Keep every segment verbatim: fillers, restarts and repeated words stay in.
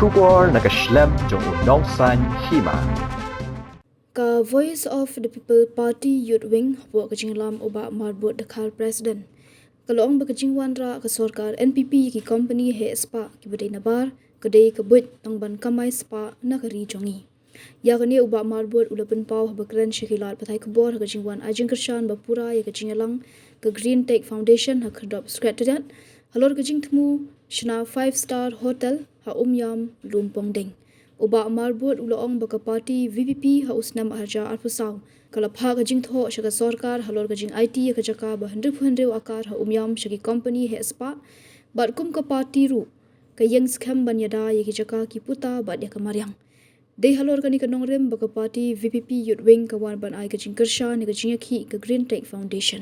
Khubor na ka shlem jong u nongsaiñ hima. Ka Voice of the People Party Youth Wing hapoh ka jingïalam u Bah Marbud Dkhar, President, ka la ong ba ka jingwanrah ka sorkar N P P ïa ki kompani heh spah kiba dei nabar ka dei ka buit tang ban kamai spah na ka ri jong ngi. Ïa kane u Bah Marbud u la pynpaw haba kren sha ki lad pathai khubor ha ka jingwan ai jingkyrshan ba pura ïa ka jingïalang ka Green Tech Foundation ha Khyrdop Secretariat halor ka jingthmu shna five star hotel ha Umiam, Lumpongdeng. U Bah Marbud u la ong ba ka party V P P ha u snem ar hajar arphew saw ka la phah ka jingthoh sha ka sorkar halor ka jingaiti ïa ka jaka ba hynriewphew hynriew akar ha Umiam sha ki kompani heh spah, bad kum ka party ruh ka ïeng skhem ban ïada ïa ki jaka ki puta bad ïa ka mariang. Dei halor kane ka nongrim ba ka party V P P Youth Wing ka wan ban ai ka jingkyrshan ïa ka jingïakhih ka Green Tech Foundation.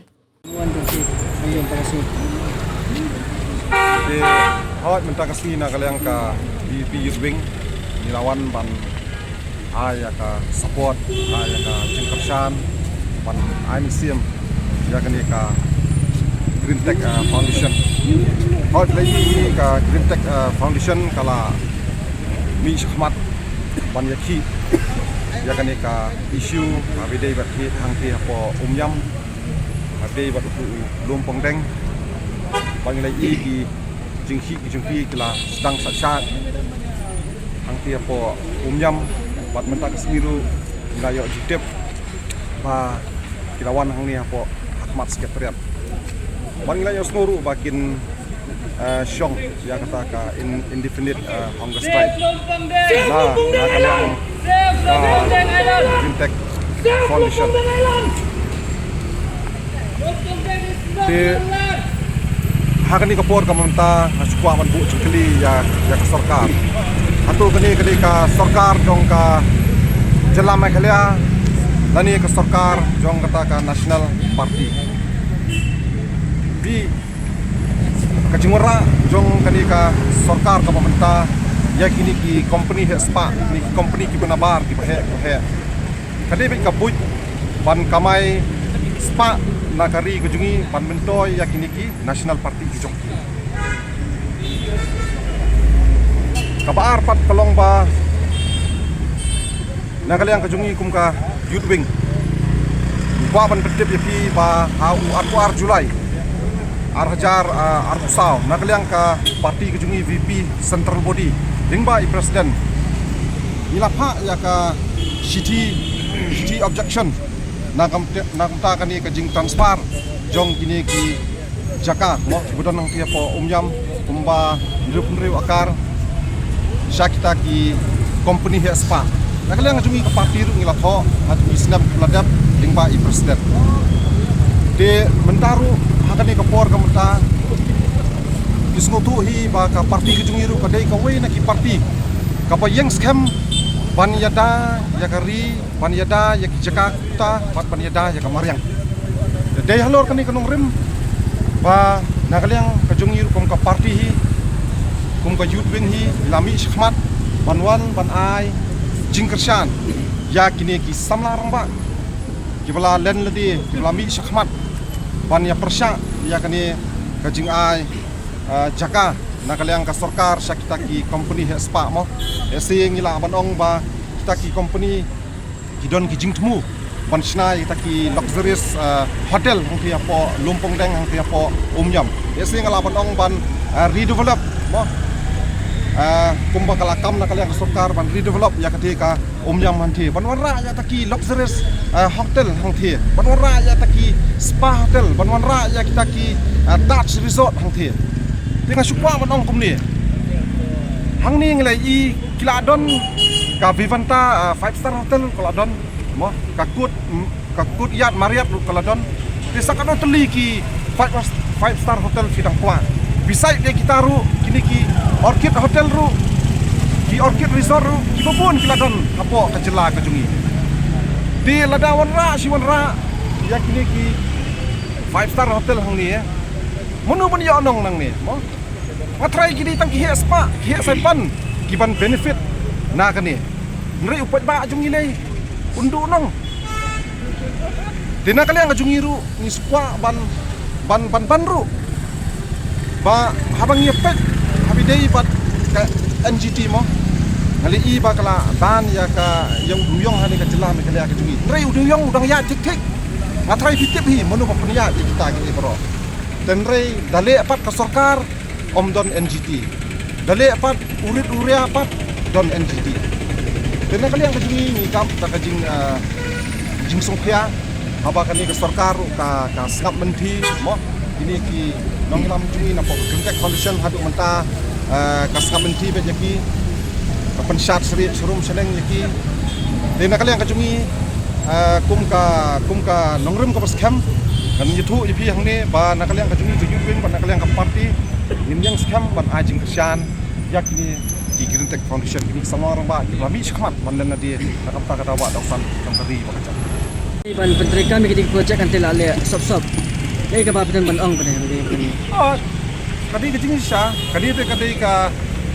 Te hooid, mynta ka sngi na ka liang ka V P P Youth Wing ngi la wan ban ai ïa ka support, ai ïa ka jingkyrshan, ban ai mynsiem ïa kane ka Green Tech, uh, Foundation. Hooid, lei ka Green Tech, uh, Foundation ka la mih shakhmat ban ïakhih ïa kane ka issue, uh, ba dei bad ki hangtei hapoh Umiam, ba dei bad u Lumpongdeng. Ba ngi la ïohi ki jingkhih ki jingkhih ki la sdang sat sat hangtei hapoh Umiam, bad mynta ka sngi ruh ngi la ïoh jingtip ba ki la wan hangne hapoh ha khmat Secretariat. Bad ngi la ïohsngew ruh ba kin, eh, shong ïa kata ka in-, indefinite, eh, hunger strike na, na ka liang ka Green Tech Foundation. Te ha kane ka por ka mynta nga shu kwah ban buh jingkylli ïa, ïa ka sorkar. Hato kane ka dei ka sorkar jong ka jylla Meghalaya lane ka sorkar jong kata ka National Party? Te ka jingwanrah jong kane ka sorkar kaba mynta ïa kine ki kompani heh spah, kine ki kompani kiba nabar, kiba heh, kiba heh, ka dei beit ka buit ban kamai spah na ka ri ka jong ngi ban myntoi ïa kine ki National Party ki jong ki. Kaba ar pat ka long ba na ka liang ka jong ngi kum ka Youth Wing, ngi kwah ban pyntip ïa phi ba ha u arphew ar July ar hajar, ah, arphew saw, na ka liang ka party ka jong ngi V P Central Body lyngba i President, ngi la phah ïa ka shithi, shithi objection na ka mte-, na ka bynta kane ka jingtransfer jong kine ki jaka, mo, kiba don hangtei hapoh Umiam, kumba hynriewphew hynriew akar sha kita ki kompani heh spah. Na ka liang ka jong ngi ka party ruh ngi la thoh ha ki snem kiba la dep lyngba i President. Te mynta ruh ha kane ka por ka mynta ngi sngewthuh hi ba ka party ka jong ngi ruh ka dei kawei na ki party kaba ïeng skhem ban ïada ïa ka ri, ban ïada ïa ki jaka ki puta, bad ban ïada ïa ka mariang. Te dei halor kane ka nongrim ba na ka liang ka jong ngi ruh kum ka party hi, kum ka Youth Wing hi, ngi la mih shakhmat ban wan ban ai jingkyrshan ïa kine ki samla rangbah kiba la len lade, kiba la mih shakhmat ban ïa pyrshah ïa kane ka jingai, ah, jaka na ka liang ka sorkar sha kita ki kompani heh spah, mo. Lehse ngi lah ban ong ba kita ki kompani ki don ki jingthmu ban shna ïa kita ki luxurious, ah, hotel hangtei hapoh Lumpongdeng, hangtei hapoh Umiam. Lehse nga lah ban ong ban, ah, redevelop, mo. Ah, kumba ka la kam na ka liang ka sorkar ban redevelop ïa katei ka Umiam hangtei, ban wanrah ïa kita ki luxurious, ah, hotel hangtei, ban wanrah ïa kita ki spa hotel, ban wanrah ïa kita ki, ah, Taj Resort hangtei. Te nga shu kwah ban ong kumne. Hangne ngi la ïohi ki la don ka Vivanta, ah, five star hotel ka la don, mo, ka Court, mm, ka Courtyard Marriott ruh ka la don. Te sa katno tylli ki five, five star hotel phi dang kwah. Beside de kita ruh, kine ki Orchid Hotel ruh, ki Orchid Resort ruh, kiba bun ki la don hapoh ka jylla ka jong ngi. Te lada wanrah shi wanrah ïa kine ki five star hotel hangne, eh, mano ban ïoh nong nangne, mo? Nga tharai ki dei tang ki heh spah, ki heh saipan ki ban benefit na kane. Hynrei u paidbah jong ngi lei un duh nong. Te na ka liang ka jong ngi ruh ngi shu kwah ban, ban, ban, ban ruh ba haba ngi ïa peit ha ba ïadei bad ka N G T, mo, Nga la ïohi ba ka la ban ïa ka, ïa u dewïong ha kane ka jylla Meghalaya ka jong ngi. Hynrei u dewïong u dang ïaid thik thik. Nga tharai phi tip hi mano ba pynïaid ïa kita kine baroh. Te hynrei da leh pat ka sorkar, ym don N G T. Da leh pat u rit u ria pat, don N G T. Te na ka liang ka jong ngi ngi kam da ka jing, ah, jingsngewkhia haba kane ka sorkar ka, ka sngap mynthi mo. Kine ki nongïalam jong ngi na pdeng Greentech Foundation haduh mynta, ah, ka sngap mynthi bad ïa ki, ka pynshad syriem syriem shaneng ïa ki. Te na ka liang ka jong ngi, ah, kum ka, kum ka nongrim kaba skhem, ngan ïathuh ïa phi hangne ba na ka liang ka jong ngi ka youth wing bad na ka liang ka party ngin ïeng skhem ban ai jingkyrshan ïa kine ki Greentech Foundation, kine ki samla rangbah kiba la mih shakhmat ban len lade na ka bynta ka dawa daw san jong ka ri bad ka jaid. Ban pyntreikam ïa kine ki project kan te la leh sop sop. Kaei kaba phi don ban ong kane, kane, kane? Ah, ka dei ka jingshisha, ka dei ka dei ka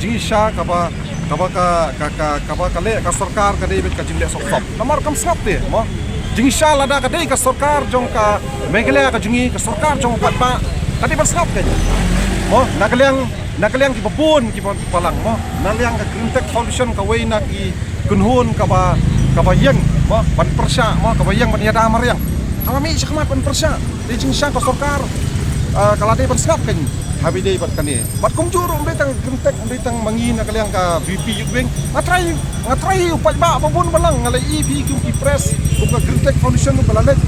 jingshisha kaba, kaba ka, ka, ka, kaba ka leh ka sorkar ka dei beit ka jingleh sop sop. Namar kam sngap te mo. Jingshisha lada ka dei ka sorkar jong ka Meghalaya ka jong ngi, ka sorkar jong u paidbah, ka dei ban sngap ka mo. Na ka liang, na ka liang kiba bun kiba balang mo. Na liang ka Greentech Foundation kawei na ki kynhun kaba, kaba ïeng mo ban pyrshah mo, kaba ïeng ban ïada mariang. Ka la mih shakhmat ban pyrshah. Te jingshisha ka sorkar, ah, ka la dei ban sngap ka ha ba ïadei bad kane. Bad kumjuh ruh ym dei tang Greentech, ym dei tang ma ngi na ka liang ka VPP youth wing. Nga tharai, nga tharai u paidbah ba bun balang, nga la ïohi phi kum ki press, kum ka Greentech Foundation ruh ka la leit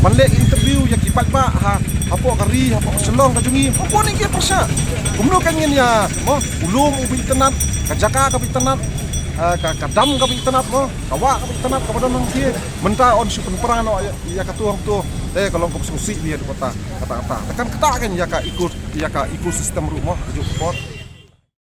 ban leh interview ïa ki paidbah ha, hapoh ka ri, hapoh ka Shillong ka jong ngi. Ba bun ki pyrshah. Kumno kan ngin ïa mo, u lum uba itynnad, ka jaka kaba itynnad, ah, ka, ka dam kaba itynnad mo, ka wah kaba itynnad kaba don hangtei. Mynta yn shu pynpra noh ïa, ïa katu hangtu. Te ka long kaba sngewsih ïa kata, kata, kata. Te kan kata kan ïa ka eco, ïa ka ecosystem ruh mo, ka juh ka por.